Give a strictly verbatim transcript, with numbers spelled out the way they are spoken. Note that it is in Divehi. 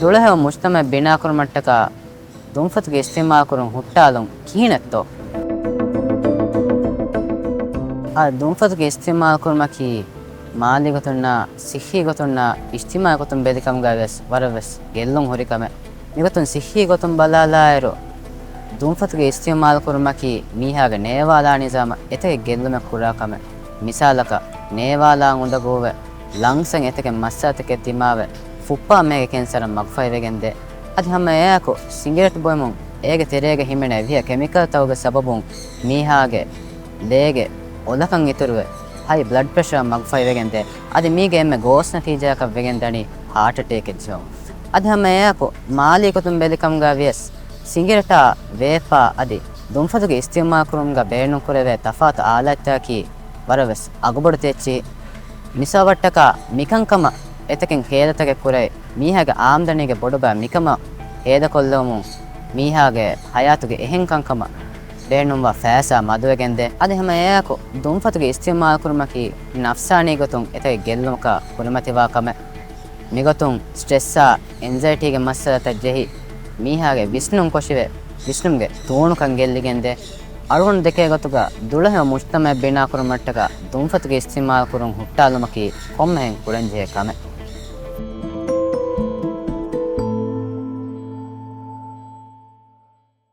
ދުޅަހެޔޮ މުޖްތަމަޢެއް ބިނާކުރުމަށްޓަކާ ދުންފަތުގެ އިސްތިޢުމާލުކުރުން ހުއްޓާލުން ކިހިނެއްތޯ؟ އާ، ދުންފަތުގެ އިސްތިޢުމާލުކުރުމަކީ މާލީ ގޮތުންނާ، ޞިއްޙީ ގޮތުންނާ، އިޖްތިމާޢީ ގޮތުން ބެލިކަމުގަ ވެސް ވަރަށް ވެސް ގެއްލުން ހުރި ކަމެއް. މިގޮތުން ޞިއްޙީ ގޮތުން ބަލާލާއިރު، ދުންފަތުގެ އިސްތިޢުމާލުކުރުމަކީ މީހާގެ ނޭވާލާ ނިޒާމަށް އެތަކެއް ގެއްލުމެއް ކުރާ ކަމެއް. މިސާލަކަށް، ނޭވާލާ އުނދަގޫވެ، ލަންގްސްއަށް އެތަކެއް މައްސަލަތަކެއް ދިމާވެ، ފުއްޕާ މޭގެ ކެންސަރަށް މަގުފަހިވެގެންދޭ. އަދި ހަމަ އެއާއެކު ސިނގިރޭޓް ބޮއެމުން އޭގެ ތެރޭގަ ހިމެނޭ ވިހަ ކެމިކަލްތަކުގެ ސަބަބުން މީހާގެ ލޭގެ އޮލަކަށް އިތުރުވެ، ހައި ބްލަޑްޕްރެޝަރަށް މަގުފަހިވެގެންދޭ. އަދި މީގެ އެންމެ ގޯސް ނަތީޖާއަކަށް ވެގެންދަނީ ހާޓްއެޓޭކެއް ޖެހުން. އަދި ހަމަ އެއާއެކު މާލީ ގޮތުން ބެލިކަމުގަ ވިޔަސް، ސިނގިރޭޓާ ވޭޕާ އަދި ދުންފަތުގެ އިސްތިޢުމާލުކުރުމުގަ ބޭނުންކުރެވޭ ތަފާތު އާލާތްތަކަކީ ވަރަށް ވެސް އަގުބޮޑު ތެއްޗި. މިސާލަށްޓަކާ، މިކަންކަމަށް އެތަކެއް ހޭދަތަކެއް ކުރެވި، މީހާގެ އާމްދަނީގެ ބޮޑުބައި މިކަމަށް ހޭދަކޮށްލެވުމުން، މީހާގެ ހަޔާތުގެ އެހެން ކަންކަމަށް ބޭނުންވާ ފައިސާ މަދުވެގެންދޭ. އަދި ހަމަ އެއާއެކު، ދުންފަތުގެ އިސްތިޢުމާލުކުރުމަކީ ނަފްސާނީ ގޮތުން އެތަކެއް ގެއްލުމަކަށް ކުރިމަތިވާ ކަމެއް. މިގޮތުން ސްޓްރެސްއާ، އެންޒައިޓީގެ މައްސަލަތައް ޖެހި، މީހާގެ ވިސްނުން ކޮށިވެ، ވިސްނުމުގެ ތޫނުކަން ގެއްލިގެންދޭ. އަޅުގަނޑު ދެކޭ ގޮތުގަ ދުޅަހެޔޮ މުޖްތަމަޢެއް ބިނާކުރުމަށްޓަކާ ދުންފަތުގެ އިސްތިޢުމާލުކުރުން ހުއްޓާލުމަކީ ކޮންމެހެން ކުރަންޖެހޭ ކަމެއް.